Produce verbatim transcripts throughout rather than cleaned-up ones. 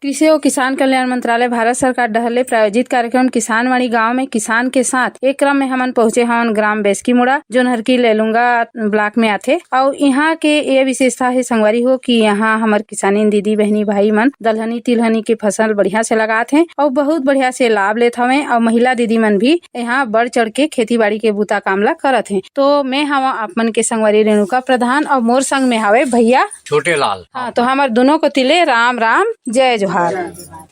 कृषि अउ किसान कल्याण मंत्रालय भारत सरकार डहर ले प्रायोजित कार्यक्रम किसानवाणी गांव में किसान के साथ एक क्रम में हमन पहुंचे हवन ग्राम बेसकीमुड़ा, जोन हर की लेलुंगा ब्लॉक में आथे। अउ इहाँ के ये विशेषता हे संगवारी हो कि यहाँ हमर किसानिन दीदी, बहिनी, भाई मन दलहनी तिलहनी के फसल बढ़िया से लगात हें अउ बहुत बढ़िया से लाभ लेत हवें अउ महिला दीदी मन भी यहाँ बढ़ चढ़ के खेती बाड़ी के बूता काम ला करत हें। तो मैं हवा आप मन के संगवारी रेणुका प्रधान अउ मोर संग में हवे भैया छोटे लाल। हाँ, तो हमर दोनों कोति ले राम राम, जय जोहार।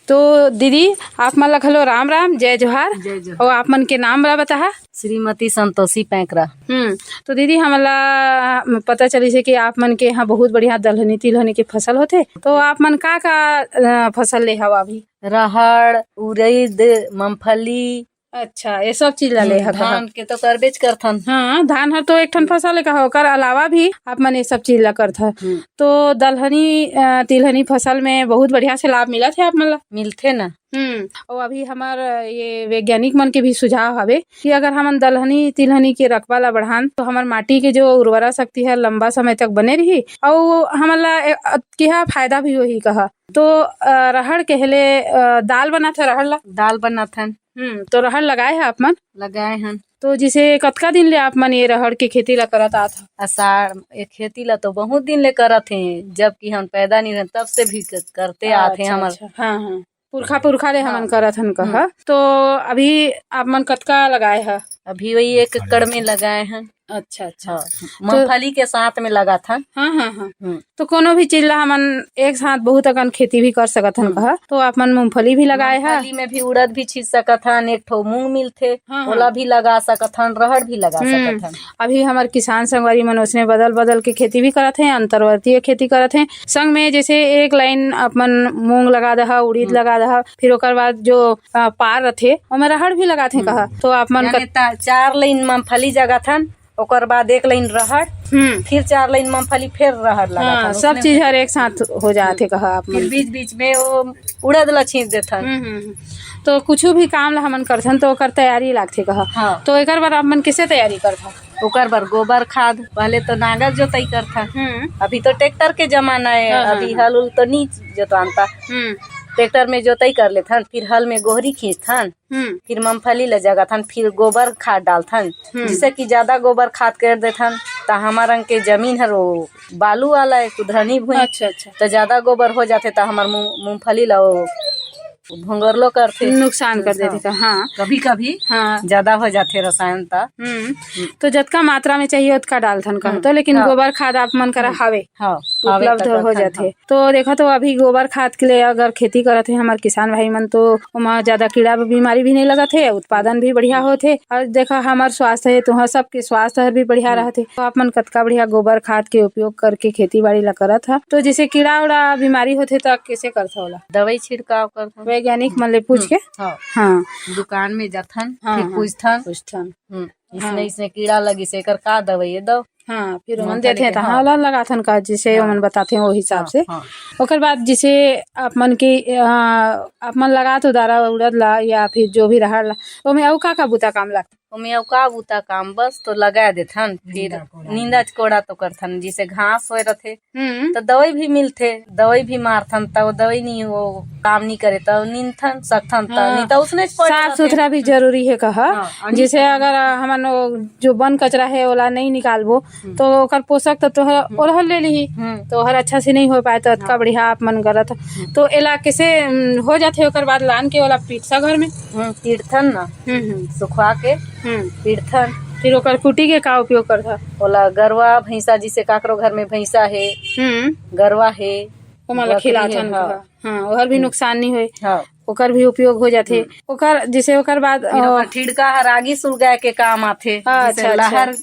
तो दीदी, आप मन ला घलो राम राम, जय जोहार। जय जोहार। अउ आप मन के नाम ला बताहा। श्रीमती संतोषी पैंकरा। हम्म, तो दीदी, हमन ला पता चलिस हे कि आप मन के यहाँ बहुत बढ़िया दलहनी तिलहनी के फसल होथे, तो आप मन का का, अ, फसल ले हवा अभी? रहड़, उरईद, मूंगफली। अच्छा, ये सब चीज ला ले हम्म, हक धान के तो करबेच करथन। हाँ, धान हर तो एक ठन फसल हे कहा, ओकर अलावा भी आप मन ये सब चीज ला करथन। हम्म। तो दलहनी, अ, तिलहनी फसल में बहुत बढ़िया से लाभ मिलत हे आप मन ला? मिलथे ना। हम्म, अउ अभी हमर ये वैज्ञानिक मन के भी सुझाव हवे कि अगर हमन दलहनी तिलहनी के रकबा ला बढ़ान, तो हमर माटी के जो उर्वरा शक्ति है लंबा समय तक बने रही, अउ हमन ला ए-, अ, किहा फायदा भी होही कहा। तो, अ, रहड़ कहले, अ, दाल बनाथे रहड़ ला? दाल बनाथन। हम्म, तो रहड़ लगाए है आप मन? लगाए हन। तो जिसे कतका दिन ले आप मन ये रहड़ के खेती ला करत आत ह? आषाढ़, ये खेती ला तो बहुत दिन ले करत हे, जब कि हम पैदा नहीं रहन तब से भी क-, करते आत हे अच्छा, हमर। अच्छा, हाँ, हाँ। पुरखा पुरखा ले हमन हाँ। करत हन कहा। हम्म। तो अभी आप मन कतका लगाए ह? अभी वही एक एकड़ में लगाए हन। अच्छा, अच्छा। हाँ, तो मूंगफली के साथ में लगाथन। हाँ, हाँ, हाँ। हम्म। तो कोनो भी चीज ला हमन एक साथ बहुत अकन खेती भी कर सकत हन हम्म। कहा, तो आप मन मूंगफली भी लगाए ह। मूंगफली में भी उड़द भी छींच सकत हन, एक ठो मूंग मिलथे, हाँ, हाँ। ओला भी लगा सकत हन, रहड़ भी लगा हम्म। सकत हन। अभी हमर किसान संगवारी मन उसने बदल बदल के खेती भी करत हे, अंतर्वर्तीय खेती करत हे। संग में जैसे एक लाइन अपन मूंग लगा दहा, उड़ीद हम्म। लगा दहा, फिर ओकर बाद जो, अ, पार रथे, ओमे रहड़ भी लगाथे हम्म। कहा, तो आप मन यानी कत- ता-, चार लाइन मूंगफली जगाथन, ओकर बाद एक लाइन रहड़, हम्म। फिर चार लाइन मूंगफली, फिर रहड़ लगाथन। हाँ, सब उसने चीज हर एक साथ हो जाथे हम्म। कहा आप फिर मन। बीच बीच में वो उड़द ला छींच देथन। हम्म, हम्म, हम्म। तो कुछ भी काम ला हमन करथन तो ओकर तैयारी लागथे कहा। हाँ। तो एकर बर आप मन कैसे तैयारी करथन? ओकर बर गोबर खाद, पहले तो नांगर जोतई करथन। हम्म। अभी तो ट्रैक्टर के जमाना है, हाँ, हाँ, अभी हाँ। हल उल तो नी जोतवानता। हम्म। ट्रैक्टर में जोतई कर लेथन, फिर हल में गोहरी खींचथन, हम्म। फिर मूंगफली ले जगाथन, फिर गोबर खाद डालथन, हम्म। जिसे कि ज्यादा गोबर खाद कर देथन, त हमर रंग के जमीन हर वो बालू वाला है, कुधरनी भूमि। अच्छा, अच्छा। त ज्यादा गोबर हो जाथे, त हमर मूंग-, मूंगफली ला वो भोंगरलो करथे। नुकसान कर देथे हाँ। का, हाँ। कभी-कभी हाँ। ज्यादा हो जाथे रसायन त। हम्म। हम्म। तो जतका मात्रा में चाहिए ओतका डालथन कहा हाँ। तो, लेकिन हाँ। गोबर खाद आप मन करा हम्म। हावे, हाँ, हावे उपलब्ध त हो करथन, जाथे। हाँ। तो देखा तो अभी गोबर खाद के लिए अगर खेती करत हे हमर किसान भाई मन तो ओमा ज्यादा कीड़ा बीमारी भी नहीं लगत हे, उत्पादन भी बढ़िया होत हे। और देखा हमर स्वास्थ्य हे तो हाँ, सबके स्वास्थ्य हर भी बढ़िया हम्म। रहत हे। तो आप मन कतका बढ़िया गोबर खाद के उपयोग करके खेती बाड़ी ला करत ह। तो जैसे कीड़ा उड़ा बीमारी होथे त कैसे करथव ओला? दवाई छिड़काव करथन। वैज्ञानिक मन ले पूछ के? हम्म, हाँ। हाँ। दुकान में जाथन, हाँ, फिर हाँ। पूछथन। पूछथन। हम्म, इसने, हाँ। इसने कीड़ा लगिस, एकर का दवाई है, दो। हाँ, फिर ओमन हाँ, देथे, चले त के, हाँ, हाँ। ओला लगाथन का, जिसे हाँ। ओमन बताथे, वो हिसाब हाँ, से। हाँ। ओकर बाद जिसे आप मन के, अ, आप मन लगा तो दारा उड़द ला या फिर जो भी रहड़ ला, ओमे अउ का का बूता काम लगथे? ओमे अउ का बूता काम, बस तो लगा देथन, फिर नींदा कोड़ा। नींदा कोड़ा तो करथन, जिसे घास होए रथे, हम्म। त दवाई भी मिलथे, दवाई भी मारथन, त वो दवाई नहीं, वो काम नहीं करे, त नींदथन, सकथन, त हाँ। नहीं त उसने च पड़े साफ रहथे। सुथरा भी जरूरी है कहा। हाँ, और जैसे नहीं अगर हमन वो जो बन कचरा है, ओला नहीं निकालबो, हम्म। तो ओकर पोषक तत्व ह-, हम्म। ओरहल ले लिही, हम्म। तो हर अच्छा से नहीं हो पाए, तो अतका हाँ। बढ़िया आप मन करत। हम्म। तो एला कैसे, उम, हो जाथे, ओकर बाद लान के ओला पीटसा घर में? हम्म, पीटथन ना, हम्म, हम्म। सुखवा के हम्म। पीटथन। फिर ओकर कुटी के का उपयोग करथा? ओला गरवा भैंसा, जिसे काकरो घर में भैंसा हे, हम्म। गरवा हे, ओमा ला बकरी खिलाथन हे, हाँ। कहा। हाँ, ओहर भी हम्म। नुकसान नहीं होए। हाँ। ओकर भी उपयोग हो जाथे। हम्म। ओकर, जैसे ओकर बाद, फिर अ, ओकर ठिड़का हर आगी सुलगाए के काम आथे, हाँ, जैसे अच्छा, अच्छा। लहर,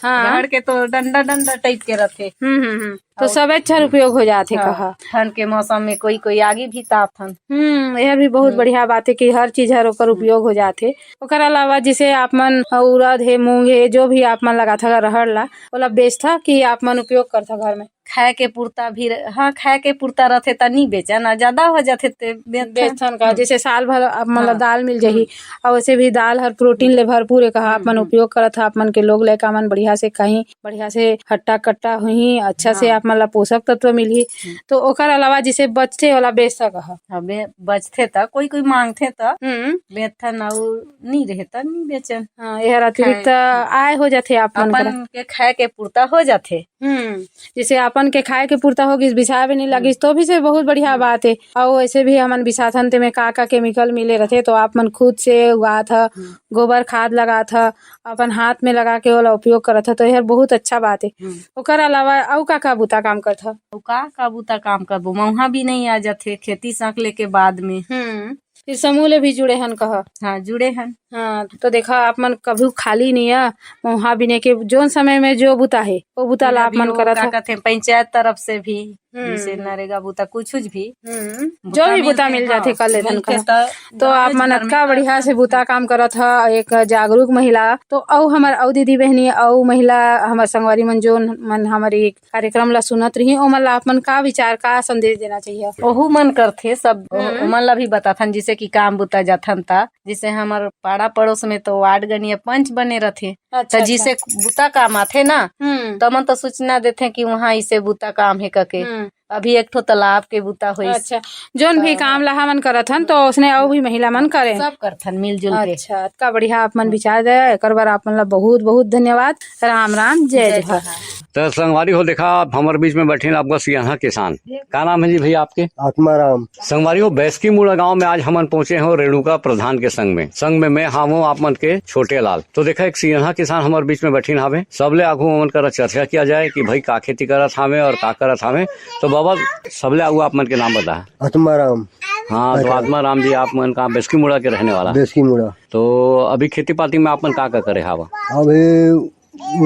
हाँ। रहड़ के तो डंडा, डंडा टाइप के रथे। हम्म, हम्म, हम्म। तो और सबे अच्छा उपयोग हो जाथे हाँ, कहा। ठंड के मौसम में कोई, कोई आगी भी तापथन। हम्म, एहर भी बहुत हम्म। बढ़िया बात है कि हर चीज हर ओकर हम्म। उपयोग हो जाथे। ओकर अलावा जैसे आप मन, अ, उड़द हे, मूंग हे, जो भी आप मन लगाथा रहड़ ला, ओला बेचथा कि आप मन उपयोग करथा घर में? खाए के पुरता भी रह-, हाँ, खाए के पुरता रथे त नी बेचन, आ ज्यादा हो जाथे ते बेचथन। बेचथन का, हम्म। जैसे साल भर आप मन ला हाँ। दाल मिल जाही, हम्म। और वैसे भी दाल हर प्रोटीन ले भरपूर है कहा, आप मन हम्म। उपयोग करत हा, आप मन के लोग लइका मन बढ़िया से खाही, बढ़िया से हट्टा कट्टा होही, अच्छा से हाँ। आप मन ला पोषक तत्व मिलही। हम्म। तो ओकर अलावा जैसे बचथे ओला बेच सकत हा। हाँ, बे-, बचथे त कोई कोई मांगथे त हम्म। बेचथन, अउ नी रहे त नी बेचन। हाँ, एहर अतिरिक्त खाए, आय हो जाथे आप मन करा। अपन के खाए के पुरता हो जाथे। हम्म, जैसे अपन के खाए के पुरता हो गिस, बिसाए भी नहीं हम्म। लागिस, तो भी से बहुत बढ़िया हम्म। बात है। और वैसे भी हमन बिसाथन ते में का का केमिकल मिले रहथे, तो आप मन खुद से उगात ह, हम्म। गोबर खाद लगात ह, अपन हाथ में लगा के ओला उपयोग करत ह, तो एहर बहुत अच्छा बात है। हम्म। ओकर अलावा अउ का का बुता काम करत ह? अउ का का बुता काम करबो, मउहा भी नहीं आ जाथे खेती संक लेके बाद में। हम्म। फिर समूह ले भी जुड़े हन कहा? हाँ, जुड़े हन। हाँ, तो देखा, आप मन कभी खाली नहीं है, मउहा बिने के जोन समय में जो बुता है, वो बुता ला आप अभी मन वो करत का है। कहथे, पंचायत तरफ से भी, हम्म। जैसे नरेगा बुता, कुछ कुछ भी हम्म। बुता जो भी बुता मिलथे, मिल जाथे, हाँ, कर लेथन मिलथे कहा। त तो आप गाँव मन घर में अतका बढ़िया से बुता काम करत ह, एक जागरूक महिला। तो अउ हमर अउ दीदी बहनी, अउ महिला, हमर संगवारी मन, जोन मन हमर एक कार्यक्रम ला सुनत रही, ओमन ला आप मन का विचार, का संदेश देना चाहिए? ओहू मन करथे सब, ओ-, हम्म। ओमन ला भी बताथन, जैसे कि काम बुता जाथन ता, जैसे हमर पाड़ा पड़ोस में तो वार्ड गनिया पंच बने रथे, अच्छा, त अच्छा। जैसे बुता काम आथे ना, हम्म। त मन तो सूचना देथे कि वहाँ इसे बुता काम हे कके। हम्म। अभी एक ठो तालाब के बुता होइस। अच्छा, जोन भी त काम ला हमन करत हन, तो उसने अउ भी महिला मन करें। सब करथन मिलजुल के। अच्छा, अतका बढ़िया आप मन विचार दे, एकर बर आप मन ला बहुत बहुत धन्यवाद। राम राम, जय जय जोहार। जोहार। त संगवारी हो, देखा, आप हमर बीच में बैठे हैं आपका सियाना किसान। का नाम है जी भैया आपके? आत्माराम। संगवारी हो, बैसकी मुड़ा गांव में आज हमन पहुंचे हो रेणुका प्रधान के संग में। संग में मैं हावों आप मन के छोटे लाल। तो देखा, एक सियाना किसान हमर बीच में बैठिन हावे। सबले आगू हमन करा चर्चा किया जाए कि भाई का खेती करत हावे और का करत हावे। तो बाबा, सबले आगू आप मन के नाम बता। आत्माराम। हाँ, तो अच्छा। आत्माराम जी, आप मन का बैसकी मुड़ा के रहने वाला? बैसकी मुड़ा। तो अभी खेती पाती में आप मन का का करे हावा? अभी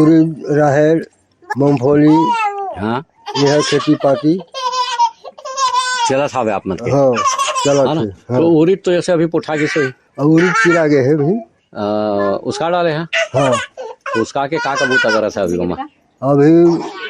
उरीद, राहेर, मूंगफली, हाँ। यह खेती पाती। चलत हावे आप मन के? हाँ, चलत है ना? हाँ। तो उरीद तो जैसे अभी पोठा जैसे ही। अब उरीद चिरा गए है भाई। अ, उसका डाले हैं? हाँ। तो उसका के का का बूता करत है अभी ओमा? अभी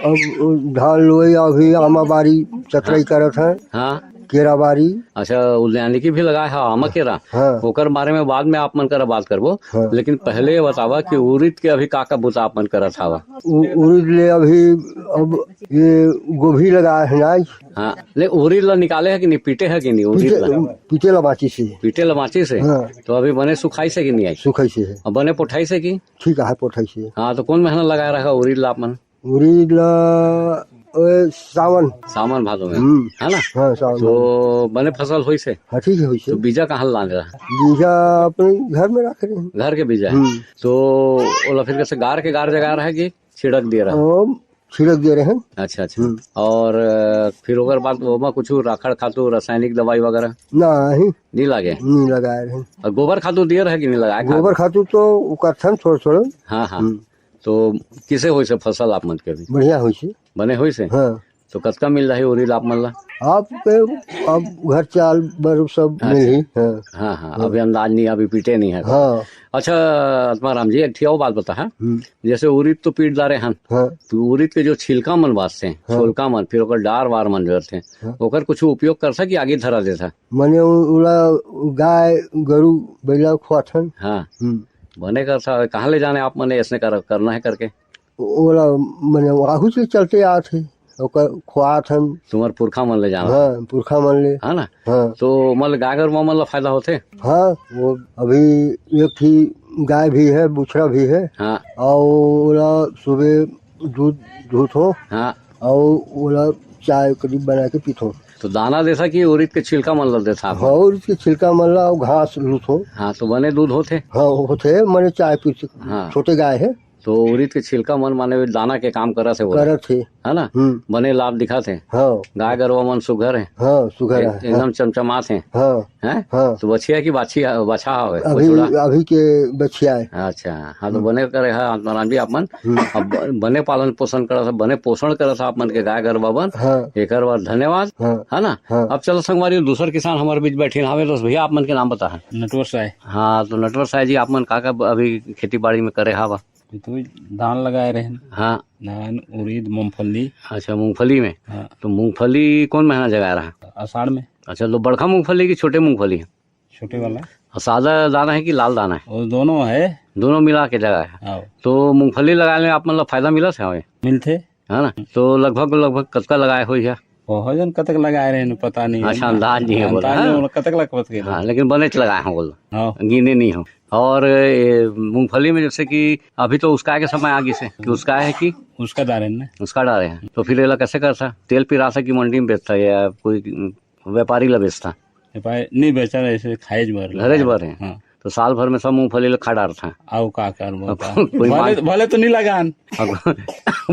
अब धान लोई, अभी आमा बारी चतरई करत है। हाँ। केरा बारी। अच्छा, उद्यानिकी भी लगाए है, आमा केरा। हाँ। ओकर बारे में बाद में आप मन करा बात करबो। हाँ। लेकिन पहले ये बतावा कि उरीद के अभी का का बूता आप मन करत हावा? उ-, उरीद ले अभी अब ये गोभी लगाए है ना। हाँ, ले उरीद ला निकाले है कि नहीं, पीटे है कि नहीं उरीद पीटे, ला? पीटे ला बाँची से। पीटे ला बाँची से? हाँ। तो अभी बने सुखाई से कि नहीं आई? सुखाई से है। अब बने पोठाई से कि? ठीक है, पोठाई से। हाँ, तो कौन महीना लगाए रहा उरीद ला आप मन? उरीद ला, ओए, सावन। सावन भादो में, हम्म। है ना? हाँ, सावन तो भादो। बने फसल होई से? हाँ, ठीक है, होई से। तो बीजा कहाँ लाने रहा? बीजा अपने घर में रख रहे हैं। घर के बीजा है? हम्म। तो ओला फिर कैसे गार के गार जगह रहा कि छिड़क दिए रहा? ओ, छिड़क दे रहे हैं। अच्छा, अच्छा। हम्म। और, अ, फिर ओकर बाद ओमा कुछ राखड़ खातू, रासायनिक दवाई वगैरह? नहीं। नहीं लागे? नहीं लगाए रहे। और गोबर खातू दिए रहे कि नहीं लगाए? गोबर खातू तो करथन थोड़ा थोड़ा। हाँ, हाँ। हम्म। तो किसे होई से फसल आप मन के भी? बढ़िया होई से। बने होई से? हाँ। तो कतका मिल रही उरीद आप मन ला? आपके अब घर चाल बर सब अच्छा। मिलही, हाँ। हाँ, हाँ, हाँ। अभी अंदाज नहीं, अभी पीटे नहीं है। हाँ। अच्छा, आत्माराम जी, एक ठिया बात बता, हाँ? हम्म। जैसे उरीद तो पीट डारे हन, हाँ। तो उरीद के जो छिलका मन बाचथे, हाँ। छोलका मन, फिर ओकर डार वार मन जो रथे, हाँ। ओकर कुछ उपयोग करथा कि आगे धरा देथा? मने उ-, उला गाय, गरु, बैला खुआथन। हाँ। हम्म। बने करथा, कहाँ ले जाने आप मने ऐसने कर, करना है करके? ओला मने आहू से चलते आत हे, ओकर खुआत हन। तुम्हर पुरखा मन ले जाना। हाँ, पुरखा मन ले। है ना? हाँ। तो मतलब गाय गरुवा मन ला फायदा होथे? हाँ, वो अभी एक ठी गाय भी है, बुछड़ा भी है। हाँ। और ओला सुबह दूध धुथो। हाँ। और ओला चाय करीब बना के पीथो। तो दाना देथा कि उरीद के छिलका मन ला देथा आप? हाँ, उरीद के छिलका मन ला और घास लूथो। हाँ, तो बने दूध होथे? हाँ, होथे, मने चाय पी सक-, हाँ। छोटे गाय है। तो उरीद के छिलका मन माने दाना के काम करत हे बोला। करत हे। है ना? हम्म। बने लाभ दिखत हे। हाँ। गाय गरुवा मन सुघर हे। हाँ, सुघर एक-, हे, एकदम हाँ। चमचमात हे। हाँ। हैं? हाँ। तो बछिया की बाछी, बछा हवे, अभी, बछड़ा? अभी के बछिया हे। अच्छा, हाँ, तो हम्म। बने करे हे आत्माराम जी आप मन। हम्म। अब ब-, बने पालन पोषण करत हे, बने पोषण करत हे आप मन के गाय गरुवा मन। हाँ। एकर बर धन्यवाद। हाँ। है ना? हाँ। अब चलो संगवारी, दूसर किसान हमारे बीच बैठे हवे, तो भैया आप मन के नाम बता है। नटवर साय। हाँ, तो नटवर साय जी, आप मन का का अभी खेती बाड़ी में करे हवा? तो धान लगाए रहे हैं। हाँ। धान, उरीद, मूंगफली। अच्छा, मूंगफली में। हाँ। तो मूंगफली कौन महीना जगाए रहा? आषाढ़ में। अच्छा, तो बड़का मूंगफली कि छोटे मूंगफली? छोटे वाला। और सादा दाना है कि लाल दाना है? वो दोनों है। दोनों मिला के जगाए है। हाँ। तो मूंगफली लगाए में आप मन ला फायदा मिलत हे? मिलथे। है ना? तो लगभग, लगभग कतका लगाए होही? बहुत जन कतक लगाए रहे हैं, पता नहीं। अच्छा, अंदाज नहीं है बोला, अंदाज नहीं हाँ? बोला, कतक लगभग के हाँ, लेकिन बनेच लगाए हो बोला। हाँ। गिने नहीं हो। और ये मूंगफली में जैसे कि अभी तो उसका के समय आ गई से, कि उसका है कि उसका डाले ना। उसका डाले हैं, तो फिर एला कैसे करता? तेल पिराता कि मंडी में बेचता या कोई व्यापारी ला बेचता? व्यापारी नहीं बेचता, ऐसे खाए ज बर घरे ज बर है। हाँ। तो साल भर में सब मूंगफली ला खा डारता। आओ का कर बोलता। कोई भले, मांग- भले तो नहीं लगान। अब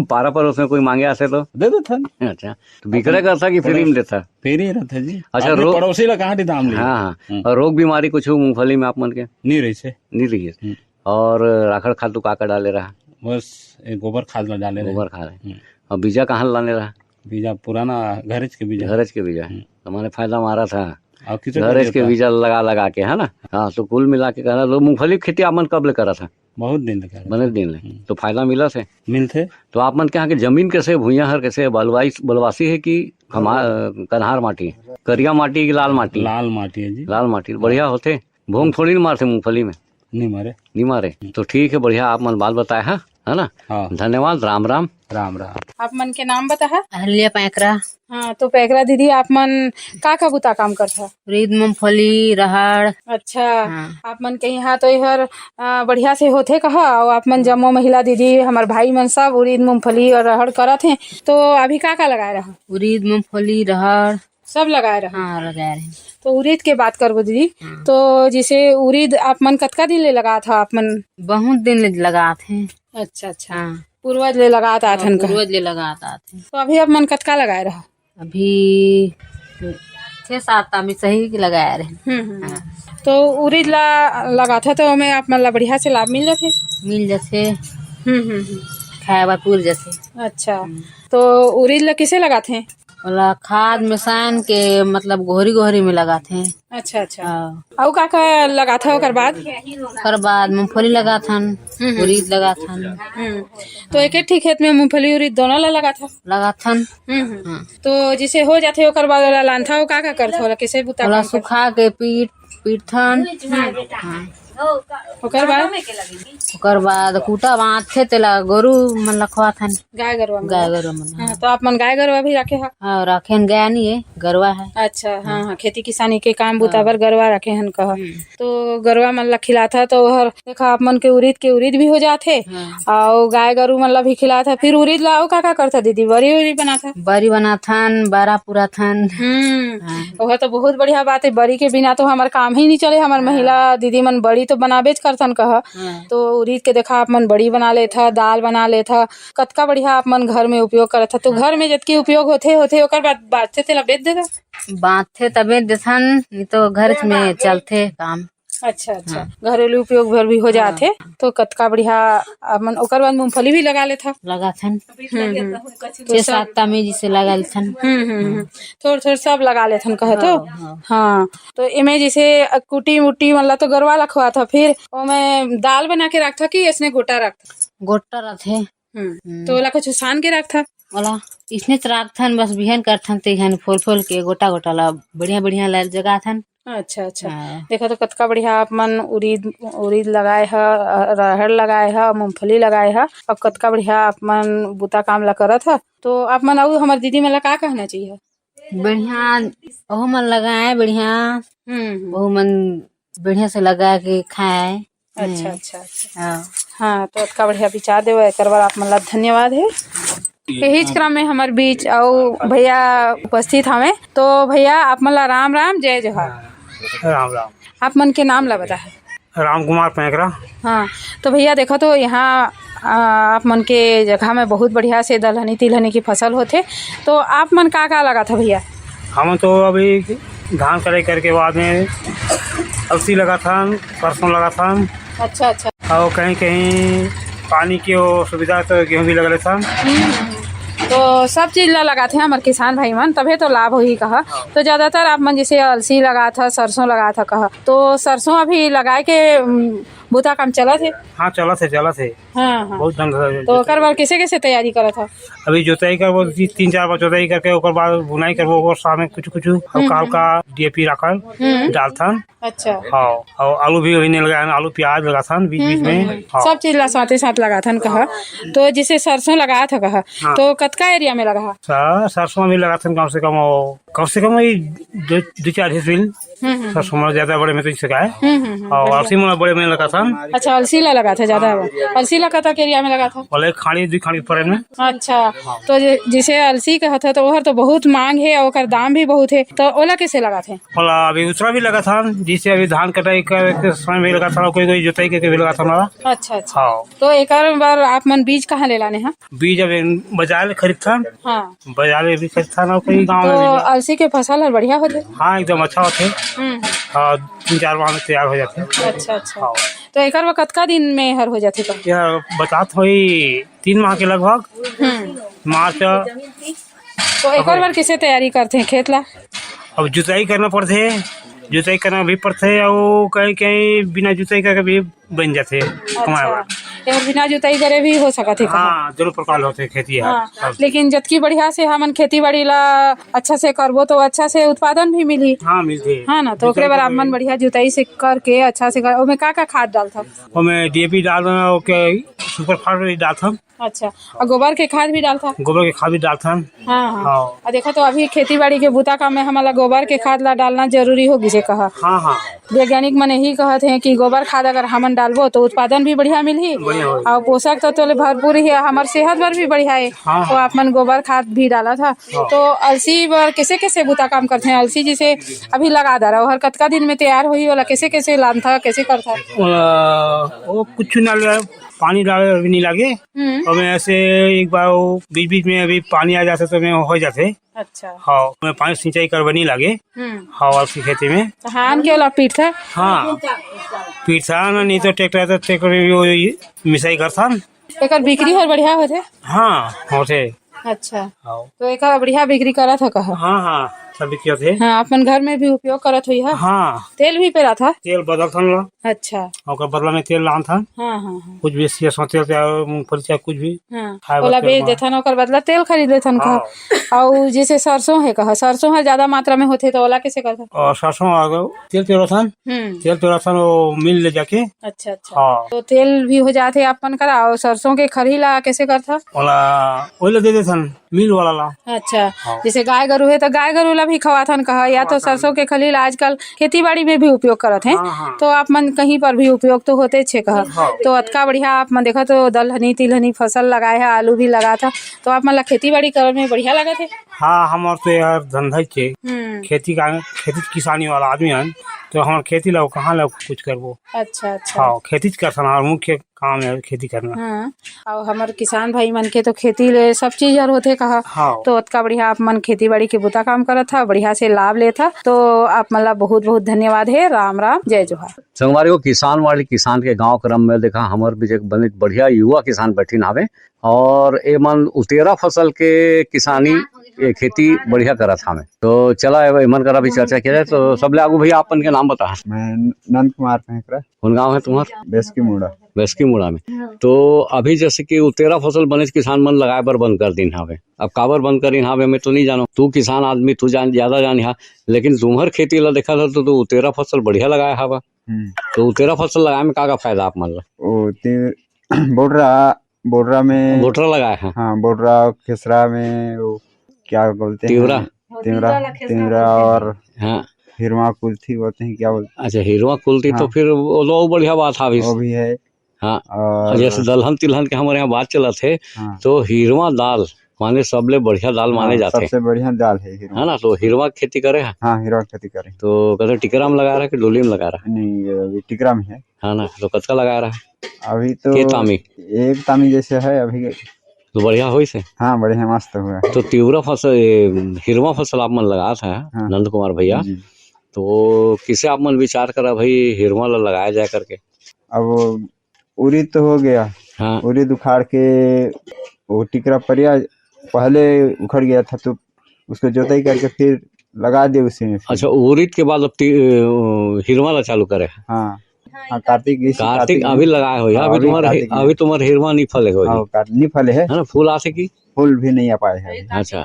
पारा पड़ोस में कोई मांगे आसे तो? दे देथन। अच्छा, तो बिक्री करता कि फ्री में देता? फ्री रहता जी। अच्छा, आदमी रो- पड़ोसी ला कहाँ दी दाम लिया? हाँ, हाँ। हम्म। और रोग बीमारी कुछ हो मूंगफली में आप मन के? नहीं रही से। नहीं रही है। हम्म। और राखड़ खातू का का डाले रहा? बस एक गोबर खाद ला डाले रहे। गोबर खाद है। हम्म। और बीजा कहाँ लाने रहा? बीजा पुराना घरेज के बीजा। घरेज के बीजा। हम्म। तो माने फायदा मारा था। और किसे घरेज के बीजा लगा, लगा के, है ना? हाँ, तो कुल मिला के कहना तो मूंगफली की खेती आप मन कब ले करा था? बहुत दिन ले करा था। बने दिन ले। हम्म। तो फायदा मिला से? मिलथे। तो आप मन के यहाँ के जमीन कैसे, भुइयां हर कैसे, बलवाई, बलवासी है कि हमार, कन्हार माटी, करिया माटी कि लाल माटी? लाल माटी है जी। लाल माटी, बढ़िया होथे। भोंग थोड़ी न मारथे मूंगफली में। नहीं मारे। नहीं मारे। तो ठीक है, बढ़िया, आप मन बात बताए हा, है ना? हाँ। धन्यवाद, राम राम। राम राम। आप मन के नाम बताहा? अहल्या पैकरा। हाँ, तो पैकरा दीदी, आप मन का का बुता काम करथा? उरीद, मूंगफली, रहड़। अच्छा। हाँ। आप मन के यहाँ तो एहर, आ, बढ़िया से होथे कहा, और आप मन जम्मो महिला दीदी, हमर भाई मन सब उरीद, मूंगफली और रहड़ करत हैं। तो अभी का का लगाए रहा? उरीद, मूंगफली, रहड़। सब लगाए रहे? हाँ, लगाए रहे। तो उरीद के बात करबो दीदी, हाँ। तो जैसे उरीद आप मन कतका दिन ले लगात हा आप मन? बहुत दिन ले लगात हैं। अच्छा, अच्छा। हाँ। पूर्वज ले लगात आत हाँ, हन का? पूर्वज ले लगात आत हैं। तो अभी आप मन कतका लगाए रहा? अभी छह सात आमी सही के लगाए रहे। हम्म, हम्म। हाँ। तो उरीद ला लगात हा तो ओमे आप मन ला बढ़िया से लाभ मिल जाथे? मिल जाथे। हम्म, हम्म, हम्म। खाए बर पूर जाथे। अच्छा। हम्म। तो उरीद ला किसे लगाथे? ओला खाद में सान के, मतलब, गोहरी गोहरी में लगाथे। अच्छा, अच्छा। हाँ। अउ का का लगाथा ओकर बाद? ओकर बाद मूंगफली लगाथन, हम्म, हम्म। उरीद लगाथन। हम्म। तो एक एक ठी खेत में मूंगफली उरीद दोनों ला लगाथा? लगाथन। हम्म, हम्म। हाँ। तो जैसे हो जाथे ओकर बाद ओला लानथा, अउ का का करथा? ओला कैसे बुता ओला काम करथा? सुखा के पीट, पीटथन। हम्म। हाँ। ओकर बाद? ओकर बाद कूटा बांधथे, तेला गोरू मन ला खवाथन। गाय गरुवा मन गाय ला। गरुवा मन ला। हाँ, तो आप मन गाय गरुवा भी रखे हा? हाँ, रखे हन, गाय नहीं है, गरुवा है। अच्छा, हाँ, हाँ। हाँ, खेती किसानी के काम बुता हाँ। बर गरुवा रखे हन कहा। हम्म। तो गरुवा मन ला खिलाथा, तो हर देखा आप मन के उरीद के उरीद भी हो जाथे, हाँ। अउ गाय गरु मन ला भी खिलाथा। फिर उरीद ला अउ का का करथा दीदी? बरी उरी बनाथा? बरी बनाथन, बरा पुराथन। हम्म, हाँ। ओह तो बहुत बढ़िया बात है, बरी के बिना तो हमर काम ही नहीं चले। हमर हाँ। महिला दीदी मन बरी तो बनाबेच करथन कहा। हाँ। तो उरीद के देखा आप मन बरी बना लेथा, दाल बना लेथा, कतका बढ़िया आप मन घर में उपयोग करत हा। तो हाँ। घर में जतकी उपयोग होथे, होथे, ओकर बाद बांचथे तेला बेच देथा? बांचथे त बेच देथन, नहीं तो घर में चलथे काम। अच्छा, अच्छा। हाँ। घरेलू उपयोग भर भी हो हाँ। जाथे। तो कतका बढ़िया आप मन, ओकर बाद मूंगफली भी लगा लेथा? लगाथन। हम्म, हम्म। तो छह सब सात तामी जैसे लगा लेथन। हम्म, हम्म, हम्म। हाँ। थोड़, थोड़ सब लगा लेथन कहा तो? हाँ, हाँ। हाँ। तो एमे जैसे कुटी मुटी मन ला तो गरुवा ला खवाथा, फिर ओमे दाल बना के रखथा कि ऐसने गोटा रखथा? गोटा रथे। हम्म। हम्म। तो ओला कुछ सान के रखथा? ओला इसने च रखथन, बस बिहान करथन, ते हन फोल फोल के गोटा गोटा ला बढ़िया बढ़िया ला जगाथन। अच्छा, अच्छा। हाँ। देखा तो कतका बढ़िया आप मन उरीद, उरीद लगाए ह, रहर लगाए ह, मूंगफली लगाए ह, अब कतका बढ़िया आप मन बुता काम ला करत ह। तो आप मन अउ हमर दीदी मन ला का कहना चाहिए? बढ़िया, ओहू मन लगाए बढ़िया, हम्म, हम्म। ओहू मन बढ़िया से लगा के खाए। अच्छा, हम्म। अच्छा, अच्छा। हाँ। हाँ, तो अतका बढ़िया विचार देव, एकर बर आप मन ला धन्यवाद हे। यही क्रम में हमर बीच अउ भैया उपस्थित हवे। तो भैया, आप मन ला राम राम, जय जोहार। राम राम। आप मन के नाम ला बताए। राम कुमार पैकरा। हाँ, तो भैया देखो तो यहाँ, आ, आप मन के जगह में बहुत बढ़िया से दलहनी तिलहनी की फसल होथे, तो आप मन का का लगाथा भैया? हमन तो अभी धान कटाई करके बाद में अलसी लगाथन, सरसों लगाथन। अच्छा, अच्छा। अउ कहीं कहीं पानी के वो सुविधा तो गेहूं भी लगा लेथन। हम्म, हम्म। तो सब चीज ला लगाथे हमर किसान भाई मन, तभे तो लाभ होही कहा। हाँ। तो ज्यादातर आप मन जैसे अलसी लगाथा, सरसों लगाथा कहा, तो सरसों अभी लगाए के, उम, बुता काम चलत हे? हाँ, चलत हे, चलत हे। हाँ, हाँ। बहुत ढंग से तो ओकर बर कैसे, कैसे तैयारी करत हव? अभी जोताई करबो, ती-, तीन चार बार जोताई करके ओकर बाद बुनाई करबो, ओकर साथ में कुछ, कुछ हल्का, हम्म। हल्का डीएपी राखल हम्म। डालथन। अच्छा। हाँ, और आलू भी वही नहीं लगाए, आलू प्याज लगाथन बीच, बीच हम्म, में। हम्म। हाँ। सब चीज ला साथे साथ लगाथन कहा। तो जैसे सरसों लगात ह कहा, हाँ। तो कतका एरिया में लगा ह? सर, सरसों भी लगाथन कम से कम, वो, कम से कम वही दो, दो चार डिसमिल। हम्म, हम्म, सरसों हम्म। मोला ज्यादा बड़े में तो नहीं सका है। हम्म, हम्म, हम्म, और बढ़िया। अलसी मोला बड़े में लगाथन। अच्छा, अलसी ला लगाथे ज्यादा हाँ। बा। अलसी ला कतक एरिया में लगाथे? बोले खाड़ी, दो खाड़ी परे में। अच्छा, हाँ। तो जे-, जैसे अलसी कहत ह, तो ओहर तो बहुत मांग हे और ओकर दाम भी बहुत हे, तो ओला कैसे लगाथे? ओला अभी उसरा भी लगाथन, जैसे अभी धान कटाई कर के समय भी लगाथन, कोई, कोई जोताई करके भी लगाथन ओला। अच्छा, अच्छा। हाँ। तो एकर बर आप मन बीज कहाँ ले लाने ह? बीज अब बाजार ले खरीदथन। हाँ। बाजार ले भी खरीदथन और कहीं गाँव तो में भी। अलसी के फसल हर बढ़िया होथे? हाँ, एकदम अच्छा होथे। हम्म। हाँ, तीन चार माह में तैयार हो जाथे। अच्छा, अच्छा। हाँ। तो एकर बर कतका दिन में हर हो जाथे का? यह बतात होई तीन माह के लगभग। हम्म। मार्च। तो एकर बर कैसे तैयारी करथे खेत ला? अब जुताई करना पड़थे, जुताई करना भी पड़थे, और कहीं, कहीं बिना जुताई करके भी बन जाथे, अच्छा। कमाए बर। एहर बिना जुताई करे भी हो सकत हे कहाँ? हाँ, दोनों प्रकार होथे खेती ह। हाँ, सब। लेकिन जतकी बढ़िया से हमन खेती बाड़ी ला अच्छा से करबो, तो अच्छा से उत्पादन भी मिलही। हाँ, मिलथे। हाँ ना, तो ओकरे बर आप मन बढ़िया जुताई से करके अच्छा से कर, ओमे का का खाद डालथव? ओमे डीएपी डाल, ओके, सुपर फास्फेट डालथन। अच्छा, और गोबर के खाद भी डालथन? गोबर के खाद भी डालथन। हाँ, हाँ। हाँ। और देखा तो अभी खेती बाड़ी के बुता काम में हमन ला गोबर के खाद ला डालना जरूरी हो गिसे कहा। हाँ, हाँ। वैज्ञानिक मन यही कहत हे कि गोबर खाद अगर हमन डालबो तो उत्पादन भी बढ़िया मिलही बढ़िया होही। और पोषक तत्व ले भरपूर ही, हमर सेहत बर भी बढ़िया हे। हाँ, तो हाँ। आप मन गोबर खाद भी डालत ह। हाँ। तो अलसी बर कैसे कैसे बुता काम करथे? अलसी जैसे अभी लगा दरा, ओहर कतका दिन में तैयार होही, ओला कैसे कैसे लानथा, कैसे करथा? ओला, वो कुछ ना ले, पानी डाले भी नहीं लागे। हम्म। और मैं ऐसे एक बार वो बीच बीच में अभी पानी आ जाथे तो मैं हो जाथे। अच्छा। हाँ, मैं पानी सिंचाई करबे नहीं लागे। हम्म। हाँ, अलसी खेती में। धान के ओला पीटथा? हाँ, पीटथा ना, नहीं तो ट्रैक्टर, तो ट्रैक्टर में भी वो मिसाई करथन। एकर बिक्री हर बढ़िया होथे? हाँ, होथे। अच्छा। हाँ। तो एकर बढ़िया बिक्री करत ह कहा? हाँ, हाँ, सब बिक्री होथे। हाँ, अपन घर में भी उपयोग करत होही ह? हाँ। तेल भी पेरात ह? तेल बदलथन ला। अच्छा। ओकर बदला में तेल लानथन। हाँ, हाँ, हाँ। कुछ भी सरसों तेल, चाहे मूंगफली, चाहे कुछ भी। हाँ। खाए बर ओला तेल बेच मा। देथन, ओकर बदला तेल खरीद लेथन कहा। हाँ। अउ जैसे सरसों हे कहा, सरसों ह ज्यादा मात्रा में होथे, तो ओला कैसे करथन? और सरसों अगर तेल पेराथन, हम्म। तेल पेराथन, वो मिल ले जाके। अच्छा, अच्छा। हाँ। तो तेल भी हो जाथे आप मन करा, और सरसों के खरही ला कैसे करथा? ओला, ओला दे देथन मिल वाला ला। अच्छा, हाँ। जैसे गाय गरु हे तो गाय गरु ला भी खवाथन कहा, या तो खवाथन। सरसों के खरही ला आजकल खेती बाड़ी में भी उपयोग करत हे, हाँ, हाँ। तो आप मन कहीं पर भी उपयोग तो होते छे कहा। हाँ। तो अतका बढ़िया आप मन देखा तो दलहनी तिलहनी फसल लगाए हे, आलू भी लगात हे, तो आप मन ला खेती बाड़ी करे में बढ़िया लगत हे? हाँ, हमर तो यार धंधा ही छे। हम्म। खेती का, खेती किसानी वाला आदमी हन, तो हमर खेती ला कहाँ ला कुछ करबो? अच्छा, अच्छा। हाँ, खेती करथन, हमर मुख्य काम है खेती करना। हाँ, अउ हमर किसान भाई मन के तो खेती ले सब चीज हर होथे कहा। हाँ। तो ओतका बढ़िया आप मन खेती बाड़ी के बुता काम करत हा, बढ़िया से लाभ लेत हा, तो आप मन ला बहुत बहुत धन्यवाद हे। राम राम, जय जोहार। संगवारी हो, किसान वाली किसान के गांव क्रम में देखा, हमर बीच एक बनित बढ़िया युवा किसान बैठिन हावे और ए मन उतेरा फसल के किसानी, ये खेती बढ़िया करत हावे। तो चला ए मन करा भी चर्चा किया जाए। तो सबले आगू भैया, आप मन के नाम बता। मैं नंद कुमार पेंकरा। कौन गांव है तुम्हार? बेसकी मुड़ा। बेसकी मुड़ा में। हाँ। तो अभी जैसे कि उतेरा फसल बनेच किसान मन लगाए बर बंद कर दिन हावे। अब काबर बंद करिन हावे, मैं तो नहीं जानव। तू किसान आदमी, तू जान, ज्यादा जानिहा। लेकिन तुम्हर खेती ला देखा था तो तू उतेरा फसल बढ़िया लगाए हावा। हम्म। तो उतेरा फसल लगाए में का का फायदा आप मन ला? ओ, ती-, बोटरा, बोटरा में बोटरा लगाए हैं। हाँ, बोटरा, खेसरा में, वो क्या बोलते हैं? तिवरा। तिवरा, तिवरा और हाँ। हिरवा कुल्थी बोलते हैं, क्या बोलते हैं? अच्छा, हिरवा कुल्थी तो हाँ। फिर वो लो बढ़िया बात हाविस। वो भी है। हाँ। और जैसे दलहन तिलहन के हमारे यहाँ बात चलत हे, हाँ। तो हिरवा दाल माने सबले बढ़िया दाल माने हाँ, जाथे। सबसे बढ़िया दाल है हिरवा। है ना? तो हिरवा के खेती करे है? हाँ, हिरवा के खेती करे। तो कतका टिकरा में लगा रहा है कि डोली में लगा रहा है? नहीं, ये अभी टिकरा में है। है ना? तो कतका लगा रहा है? अभी तो के तामी? एक तामी जैसे है अभी। तो बढ़िया होइस हे? हाँ, बढ़िया मस्त हुआ है। तो तिवरा फसल, ये हिरवा फसल आप मन लगात है, हाँ। नंद कुमार भैया। जी। तो किसे आप मन विचार करा भाई हिरवा ला लगाया जाए करके? अब उरीद तो हो गया। हाँ। उरीद उखाड़ के वो टिकरा परिया पहले उखड़ गया था, तो उसको जोताई करके फिर लगा दे उसी में फिर। अच्छा, उरीद के बाद अब ति-, अ, हिरवा ला चालू करे? हाँ। हाँ, कार्तिक, इसी कार्तिक कार्तिक में। अभी लगाए हो, हाँ, अभी अभी तुम्हारे, कार्तिक में। अभी तुम्हारे हिरवा नहीं फले हो, हाँ, कार्तिक नहीं फले है। है ना, फूल आथे कि? फूल भी नहीं आ पाए हैं अभी। अच्छा,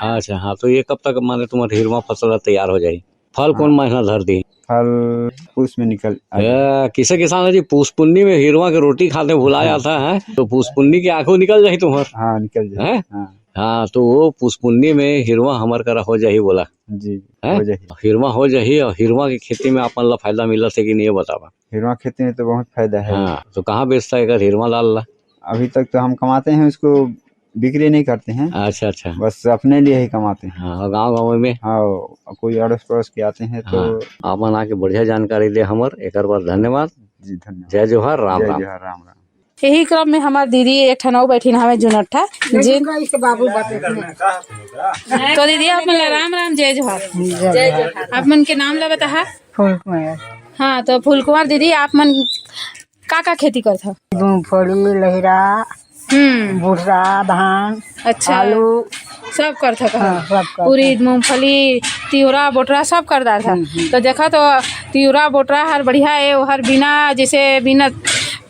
अच्छा, हाँ, तो ये कब तक, माने, तुम्हारे हिरवा फसल तैयार हो जाही? फल कौन हाँ। महीना धर दी? फल पूस में निकल आ जाए। ए, किसे किसान जी, पूस पुन्नी में हिरवा के रोटी खाते भुला हाँ। जाता है, तो पूस पुन्नी के आंखों निकल जाही तुम्हार। हाँ, निकल जाए। हैं? हाँ। हाँ, तो वो पूस पुन्नी में हिरवा हमर करा हो जाही बोला। जी, हैं? हो जाही। हिरवा हो जाही, और हिरवा के खेती में आप मन ला फायदा मिलत है कि नहीं, ये बतावा। हिरवा खेती में तो बहुत फायदा है। हाँ, तो कहाँ बेचता है एकर हिरवा लाल ला? अभी तक तो हम कमाते हैं, उसको बिक्री नहीं करते हैं। अच्छा, अच्छा। बस अपने लिए ही कमाते हैं। हाँ, और गाँव-गाँव में? हाँ, कोई अड़ोस पड़ोस के आते हैं तो हाँ, आप मन आके बढ़िया जानकारी दे हमर, एकर बर धन्यवाद। जी, धन्यवाद। जय जोहार, राम जय राम। जोहार, राम राम। यही क्रम में हमार दीदी एक ठन अउ बैठिन हवे जुनट्ठा। जिन इसके बाबू बात तो दीदी आप मन ला राम राम, जय जोहार। जय जोहार। आप मन के नाम ला बताहा? फूल कुमार। हाँ, तो फूल कुमार दीदी, आप मन का का खेती करथव? मूंगफली, लहिरा, हम्म। भुट्टा, धान, अच्छा। आलू। सब करथव का? हाँ, सब करथव। उरीद, मूंगफली, तिवरा, बोटरा सब कर डारथव। हम्म, हम्म। तो देखा तो तिवरा, बोटरा हर बढ़िया है, वो हर बिना, जैसे बिना,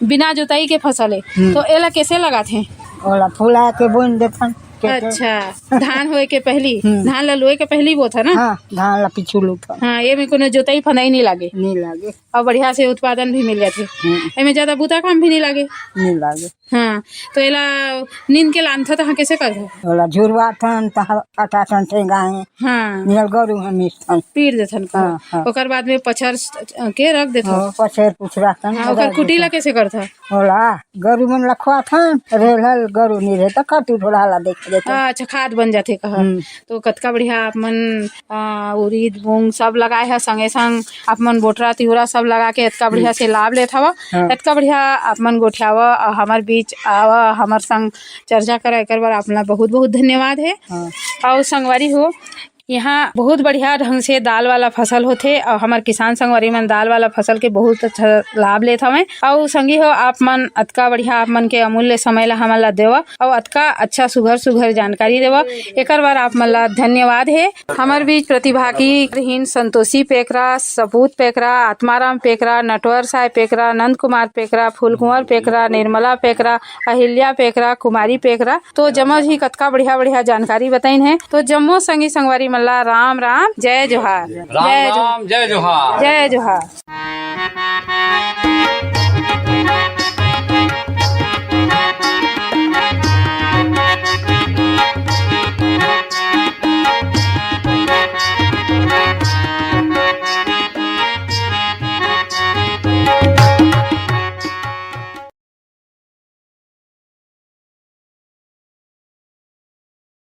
बिना जोताई के फसल है। हम्म। तो एला कैसे लगाथे? ओला फुला के बोन देथन। अच्छा, धान होए के पहली, हम्म। धान ला लुए के पहली बोथव ना? हाँ, धान ला पीछू लूथन। हाँ, ये में कोनो जोताई फंदाई नहीं लागे? नहीं लागे। और बढ़िया से उत्पादन भी मिल जाथे। हम्म। एमे ज्यादा बूता काम भी नहीं लागे। नहीं लागे। हाँ, तो एला नींद के लानथव तहाँ कैसे करथव? ओला झुरवाथन, तहाँ अटाथन ठेंगा है। हाँ। निहल गरू है मिसथन। पीट देथन का? हाँ, हाँ। ओकर बाद में पछर के रख देथव। हाँ, पछर पुछराथन, हाँ, ओकर रख कुटी ला देथन। कैसे करथव? ओला गरू मन ला खवाथन, रेलल गरू नहीं रहे तो खातू थोड़ा ला देख देथन। अच्छा, खाद बन जाथे कहा। हम्म। तो कतका बढ़िया आप मन, आ, उरीद, मूंग सब लगाए ह, संगे संग आप मन बोटरा, तिवरा सब लगा के इतका बढ़िया से लाभ लेत हव। हाँ। इतका बढ़िया आप मन गोठियाव और हमर बीच आव, हमर संग चर्चा कर, एकर बर आप मन ला बहुत बहुत धन्यवाद है। हाँ। और संगवारी हो, यहाँ बहुत बढ़िया ढंग से दाल वाला फसल होथे और हमर किसान संगवारी मन दाल वाला फसल के बहुत अच्छा लाभ लेत हवय। और संगी हो, आप मन अतका बढ़िया आप मन के अमूल्य समय ला हमन ला देवा और अतका अच्छा सुघर सुघर जानकारी देवा, एकर बर आप मन ला धन्यवाद हे। हमर बीच प्रतिभागी रहिन संतोषी पेकरा, सपूत पेकरा, आत्माराम पेकरा, नटवर साय पेकरा, नंद कुमार पेकरा, फूलकुंवर पेकरा, निर्मला पेकरा, अहिल्या पेकरा, कुमारी पेकरा। तो जम्मो ही कतका बढ़िया बढ़िया जानकारी बताइन हे। तो जम्मो संगी संगवारी मन ला राम राम, जय जोहार। राम जय जोहार। राम, जय जोहार। जय जोहार।